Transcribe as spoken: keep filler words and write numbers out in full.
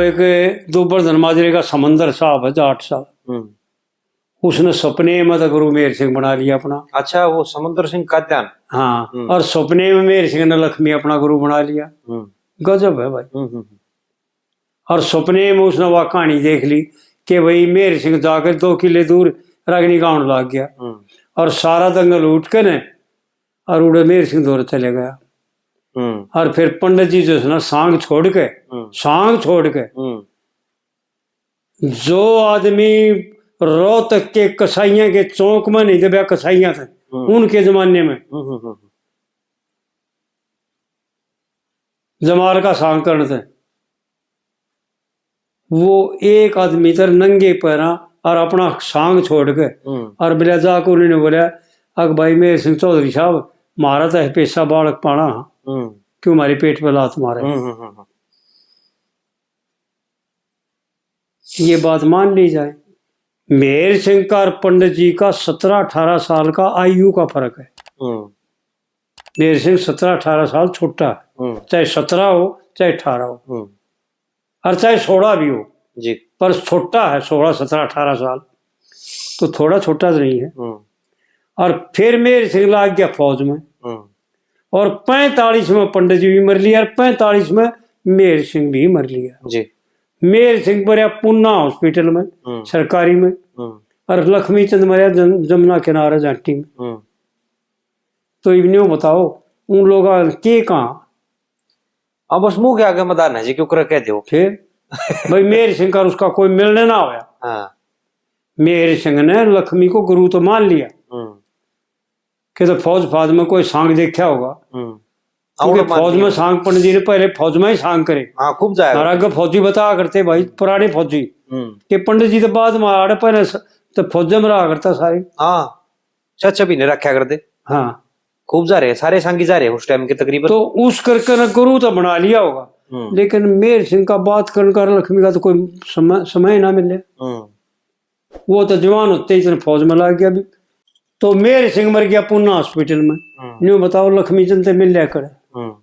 एक दोबड़ धनमाजरे का समंदर साहब है, जाट साहब। हम्म। उसने सपने में तो गुरु मेहर सिंह बना लिया अपना। अच्छा, वो समुंदर सिंह काद्यान। हाँ, हम्म। और सपने में मेहर सिंह ने लक्ष्मी अपना गुरु बना लिया। हम्म। गजब है भाई। हम्म, हम्म, हम्म। और सपने में उसने वह कहानी देख ली कि भाई मेहर सिंह जाकर दो किले दूर रागनी गाउन लाग गया। हम्म। और सारा दंगल उठ के ने और उड़े मेहर सिंह दौरे चले गया। हम्म। और फिर पंडित जी जो है ना, सांग छोड़ के, हम्म। सांग छोड़ के, हम्म। जो आदमी रोहतक के कसाइयां के चौक में नहीं दबया, कसाइयां थे हम्म। उनके जमाने में, हम्म, हम्म, हम्म। जमार का सांग करण थे, वो एक आदमी तर नंगे पैरा और अपना सांग छोड़ के हम्म। और बोला जाकर उन्होंने बोला, "अक भाई मेहर सिंह चौधरी साहब, म्हारा तो है पैसा बालक पाना, हम्म। क्यों हमारे पेट पे लात मारे?" हम्म, हम्म, हम्म, हम्म। ये बात मान ली जाए, मेहर सिंह का और पंडित जी का सत्रह अठारह साल का आयु का फर्क है। हम्म। मेहर सिंह सत्रह अठारह साल छोटा है, हम्म। चाहे सत्रह हो, चाहे अठारह हो, हम्म। और चाहे सोलह भी हो, जी। पर छोटा है, सोलह, सत्रह, अठारह साल, तो थोड़ा छोटा तो नहीं है। हम्म। और फिर मेहर सिंह लाग गया फौज में, हम्म। और पैंतालीस में पंडित जी भी मर लिया और पैंतालीस में मेहर सिंह भी मर लिया। जी। मेहर सिंह मरया पूना हॉस्पिटल में, हम्म। सरकारी में, हम्म। और लक्ष्मी चंद मरया जम-, जमुना किनारे झांटी में। हम्म। तो इब न्यू बताओ, उन लोगों के कहा? अब बस मुंह के आगे मैदान है जी, क्यों कर कह दो। फिर भाई मेहर सिंह का उसका कोई मिलने ना होया। हाँ। मेहर सिंह ने लक्ष्मी को गुरु तो मान लिया हम्म। कि तो फौज फाज में कोई सांग देखा होगा, हम्म। क्योंकि और मान फौज लिया। में सांग पंडित जी ने पहले फौज में ही सांग करे। हाँ, खूब जाया और करते। आगे फौजी बताया करते भाई, पुराने फौजी हम्म। कि पंडित जी तो बाद में आड़े पहले स-, तो फौज में रहा करता सारे। हाँ, छह छह महीने रखा करते। हाँ। खूब जा रहे, सारे सांगी जा रहे उस टाइम के तकरीबन। तो उस करके ना गुरु तो बना लिया होगा, हम्म। लेकिन मेहर सिंह का बात करने का लक्ष्मी का तो कोई समय, समय ना मिले। हम्म। वो तो जवान होते ही इतने फौज में लाग गया भी। तो मेहर सिंह मर गया पूना हॉस्पिटल में। हम्म। न्यू बताओ, लक्ष्मी चंद ते मिल लिया कर। हम्म।